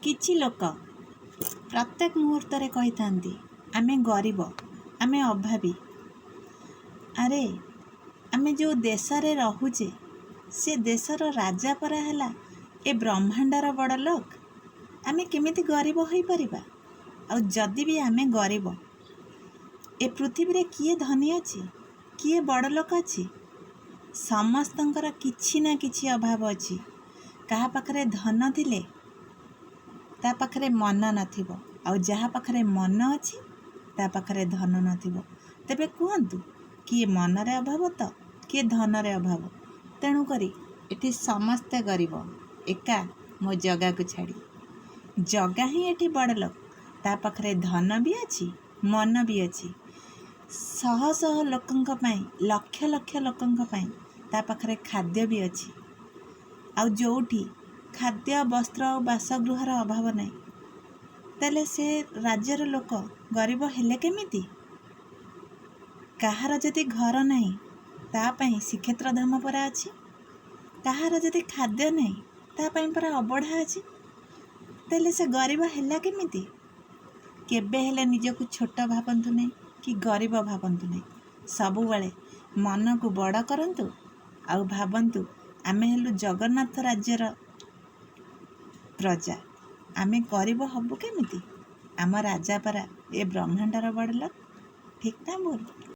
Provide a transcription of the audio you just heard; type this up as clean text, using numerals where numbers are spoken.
କିଛି ଲୋକ ପ୍ରତ୍ୟେକ ମୁହୂର୍ତ୍ତରେ କହିଥାନ୍ତି, ଆମେ ଗରିବ, ଆମେ ଅଭାବୀ। ଆରେ, ଆମେ ଯେଉଁ ଦେଶରେ ରହୁଛେ, ସେ ଦେଶର ରାଜା ପରା ହେଲା ଏ ବ୍ରହ୍ମାଣ୍ଡର ବଡ଼ ଲୋକ। ଆମେ କେମିତି ଗରିବ ହୋଇପାରିବା? ଆଉ ଯଦି ବି ଆମେ ଗରିବ, ଏ ପୃଥିବୀରେ କିଏ ଧନୀ ଅଛି? କିଏ ବଡ଼ ଲୋକ ଅଛି? ସମସ୍ତଙ୍କର କିଛି ନା କିଛି ଅଭାବ ଅଛି। କାହା ପାଖରେ ଧନ ଥିଲେ ତା ପାଖରେ ମନ ନଥିବ, ଆଉ ଯାହା ପାଖରେ ମନ ଅଛି ତା ପାଖରେ ଧନ ନଥିବ। ତେବେ କୁହନ୍ତୁ, କିଏ ମନରେ ଅଭାବ ତ କିଏ ଧନରେ ଅଭାବ? ତେଣୁକରି ଏଠି ସମସ୍ତେ ଗରିବ, ଏକା ମୋ ଜଗାକୁ ଛାଡ଼ି। ଜଗା ହିଁ ଏଠି ବଡ଼ ଲୋକ। ତା ପାଖରେ ଧନ ବି ଅଛି, ମନ ବି ଅଛି। ଶହ ଶହ ଲୋକଙ୍କ ପାଇଁ, ଲକ୍ଷ ଲକ୍ଷ ଲୋକଙ୍କ ପାଇଁ ତା ପାଖରେ ଖାଦ୍ୟ ବି ଅଛି। ଆଉ ଯେଉଁଠି ଖାଦ୍ୟ, ବସ୍ତ୍ର ଆଉ ବାସଗୃହର ଅଭାବ ନାହିଁ, ତାହେଲେ ସେ ରାଜ୍ୟର ଲୋକ ଗରିବ ହେଲେ କେମିତି? କାହାର ଯଦି ଘର ନାହିଁ, ତା ପାଇଁ ଶ୍ରୀକ୍ଷେତ୍ର ଧାମ ପରା ଅଛି। କାହାର ଯଦି ଖାଦ୍ୟ ନାହିଁ, ତା ପାଇଁ ପରା ଅବଢ଼ା ଅଛି। ତାହେଲେ ସେ ଗରିବ ହେଲା କେମିତି? କେବେ ହେଲେ ନିଜକୁ ଛୋଟ ଭାବନ୍ତୁ ନାହିଁ କି ଗରିବ ଭାବନ୍ତୁ ନାହିଁ। ସବୁବେଳେ ମନକୁ ବଡ଼ କରନ୍ତୁ ଆଉ ଭାବନ୍ତୁ, ଆମେ ହେଲୁ ଜଗନ୍ନାଥ ରାଜ୍ୟର ପ୍ରଜା। ଆମେ ଗରିବ ହବୁ କେମିତି? ଆମ ରାଜା ପରା ଏ ବ୍ରହ୍ମାଣ୍ଡର ବଡ଼ ଲୋକ। ଠିକ୍ ନା ଭୁଲ?